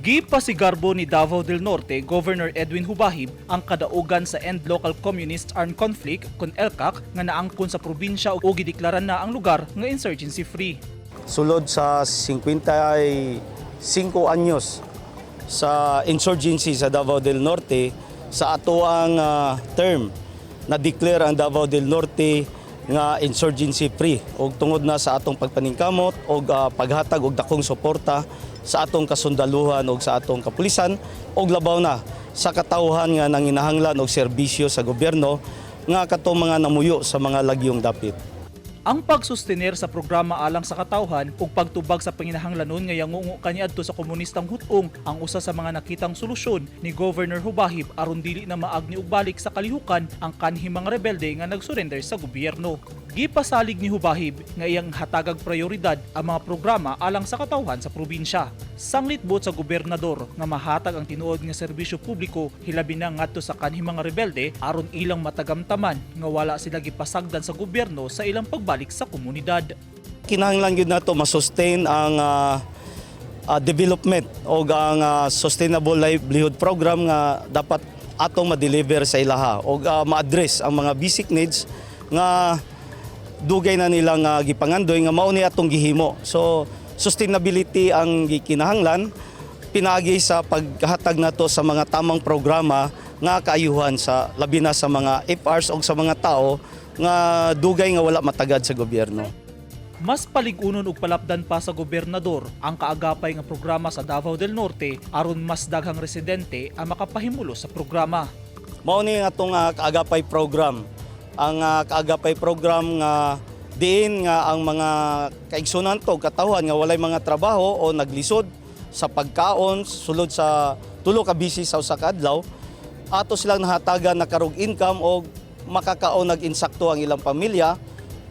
Gipasigarbo ni Davao del Norte Governor Edwin Jubahib ang kadaugan sa End Local Communist Armed Conflict kon ELCAC nga naangkon sa probinsya ug gideklara na ang lugar nga insurgency free. Sulod sa 55 anyos sa insurgency sa Davao del Norte, sa atoang term na declare ang Davao del Norte nga insurgency free og tungod na sa atong pagpaningkamot og paghatag og dakong suporta sa atong kasundaluhan og sa atong kapulisan og labaw na sa katawhan nga nanginahanglan og serbisyo sa gobyerno nga katong mga namuyo sa mga lagyong dapit. Ang pagsustener sa programa alang sa katawhan ug pagtubag sa panginahanglanon nga yangungo kaniadto sa komunistang hut-ong ang usa sa mga nakitang solusyon ni Governor Jubahib aron dili na maagni og balik sa kalihukan ang kanhi mga rebelde nga nagsurrender sa gobyerno. Gipasalig ni Jubahib nga iyang hatagag prioridad ang mga programa alang sa katawhan sa probinsya. Sanglit buot sa gobernador nga mahatag ang tinuod nga serbisyo publiko, hilabi na ngadto sa kanhi mga rebelde, aron ilang matagamtaman nga wala sila gipasagdan sa gobyerno sa ilang pagbalik sa komunidad. Kinahanglan gyud nato ma-sustain ang development o ang sustainable livelihood program nga dapat atong ma-deliver sa ilaha o ma-address ang mga basic needs nga dugay na nilang gipangandoy nga mao ni atong gihimo. So sustainability ang gikinahanglan pinaagi sa paghatag nato sa mga tamang programa nga kaayuhan sa labi na sa mga FRs o sa mga tao nga dugay nga wala matagad sa gobyerno. Mas palig-unon og palapdan pa sa gobernador ang Kaagapay nga programa sa Davao del Norte aron mas daghang residente ang makapahimulo sa programa. Mao ni ang atong Kaagapay program. Ang Kaagapay program nga diin nga ang mga kaigsunan to katawhan nga walay mga trabaho o naglisod sa pagkaon sulod sa tulo ka busy sa usa ka adlaw, ato silang nahatagan na karug income o makakaon nag-insakto ang ilang pamilya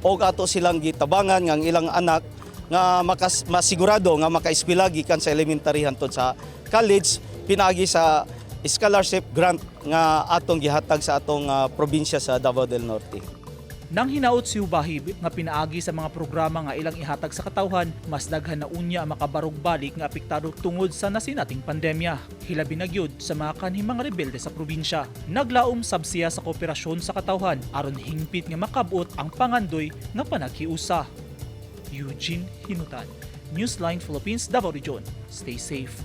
o ato silang gitabangan nga ang ilang anak nga masigurado nga makaeskwela gikan sa elementary hantod sa college pinaagi sa scholarship grant nga atong gihatag sa atong probinsya sa Davao del Norte. Nang hinaot si Jubahib nga pinaagi sa mga programa nga ilang ihatag sa katawhan, mas daghan na unya ang makabarog balik nga apektado tungod sa nasinating pandemya. Hilabi na gyud sa mga kanhi mga rebelde sa probinsya. Naglaom sab siya sa kooperasyon sa katawhan aron hingpit nga makabot ang pangandoy nga panaghiusa. Eugene Hinutan, Newsline Philippines, Davao Region. Stay safe.